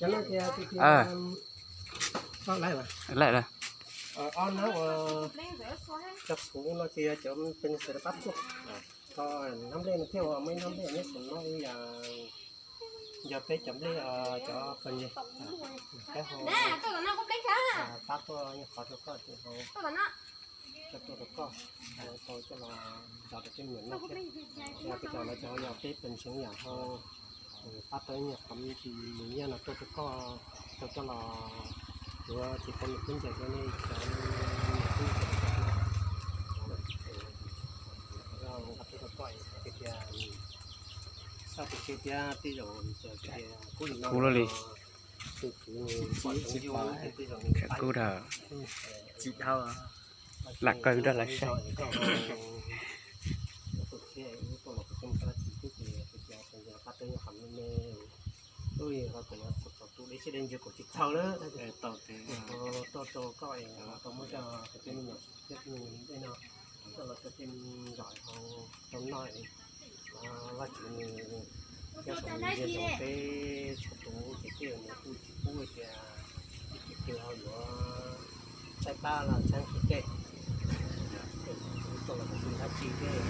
Cov no ces tias, laim lawm. Ob hnab uas cov txhuv no ces yog cov pes xwm pab tuaj. Ho hnab nplej no thiab uas muaj ib hnab nplej nyob saum no ib yam, yog peb cov nplej cov pes nyem, peb ho pab tuaj nyuag qhov rau koj ces ho coj tuaj rau koj, tau coj los zov rau peb me nyuam noj thiab. Yog peb cov no ces ho yog peb pes ntseev yam ho pab tau ib nyuag qhov mus nyiaj no tuaj rau koj, tau coj los yuav tsis tau nws kub ncaws rau nej cov niam tub rau koj, tias xav tias thiab tej zaum kuv li no, kuv li, kuv li, kuv li, kuv li, lam kawg nrog lawv saib. Tus dej siab dej ntsws kuv tsis txhaum lawm, tau rau koj tau muab coj rau tej me nyuam thiab tej me nyuam ntej no, coj los rau tej me zos tau noj, Vajtswv nws nyob saum nws ntsia ntsoov peb txhua tus ces tej zaum nws kuj tsis pub tias ib tug twg ho yuav tshaib plab los tshaib nqhis tej. Tuaj los kuj tsis dab tsi thiab,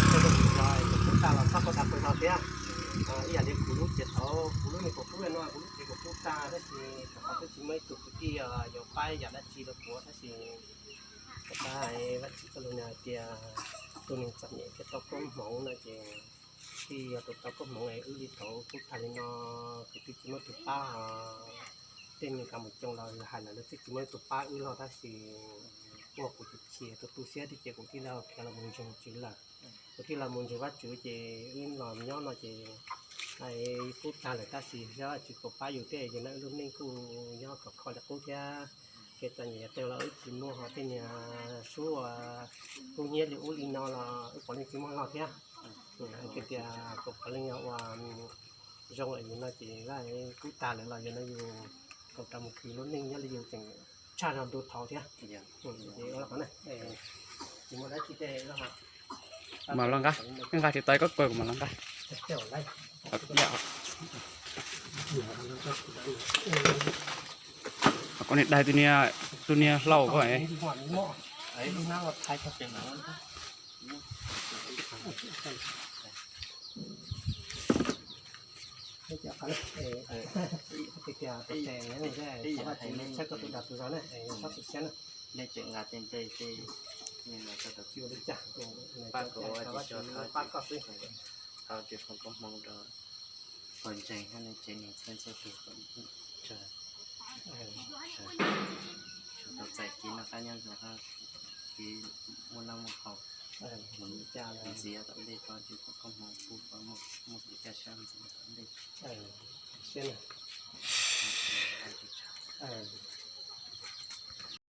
koj lub tsis zog tus kub tag los txhob koj dag pawg zog thiab. Ib yam li kuv lub ces thaum kuv lub niag kaum kub no kuv lub ces kaum kub tag tab sis rau qhov twb tsis muaj ib tug kwv tij yuav pab yam dab tsi rau kuv tab sis rov qab hais Vajtswv txoj lus nws hais tias tus neeg txom nyem thiaj tau koob hmoov no ces twb yog tus tau koob hmoov es wb li thaum kub tag li no kwv tij tsis muaj tus pab, tej neeg kam mus coo los hais lawm lawv twb tsis muaj ib tug pab wb los tab sis ua kuv tus chim tus tu siab thiab ces kuv thiaj li khiav los mus ntseeg Tswv lawm. Kuv thiaj los mus ntseeg Vajtswv ces wb los nyob no ces kub tag lawm tab sis xyov Vajtswv puas pab yus thiab ces no wb lub neej kuj nyob khov kho li qub thiab. Kev txom nyem tej los wb tsis muaj, ho tej niag sub uas kub hnyiab li ub li no los wb puav leej tsis muaj los thiab. Hais tias kuv puav leej yog ua zoo lawm yus no ces kub tag lawm los yus no yus tau rov mus khwv lub neej nyob li yus tseem tshaj zog ntu thaud thiab. Ces ua li qhov na, tsis muaj dab tsi tej. Mas los nqa, nqa tsis tau koj kaw kuv mas los nqa. Koj niag daig tus niag, tus niag hlau koj. Nej tseem nqa tej nplej tej, nej los tau pab kuv ua tsis tau thov, thov Tswv foom koob hmoov rau pog ntseeg thiab nej tsev neeg txhua txhua tus kom tsawg, tau txais kev noj qab nyob zoo, kev muaj noj muaj haus, ntxiv tom ntej, thov Tswv foom koob hmoov pub kom muaj kev kaj siab ntxiv tom ntej.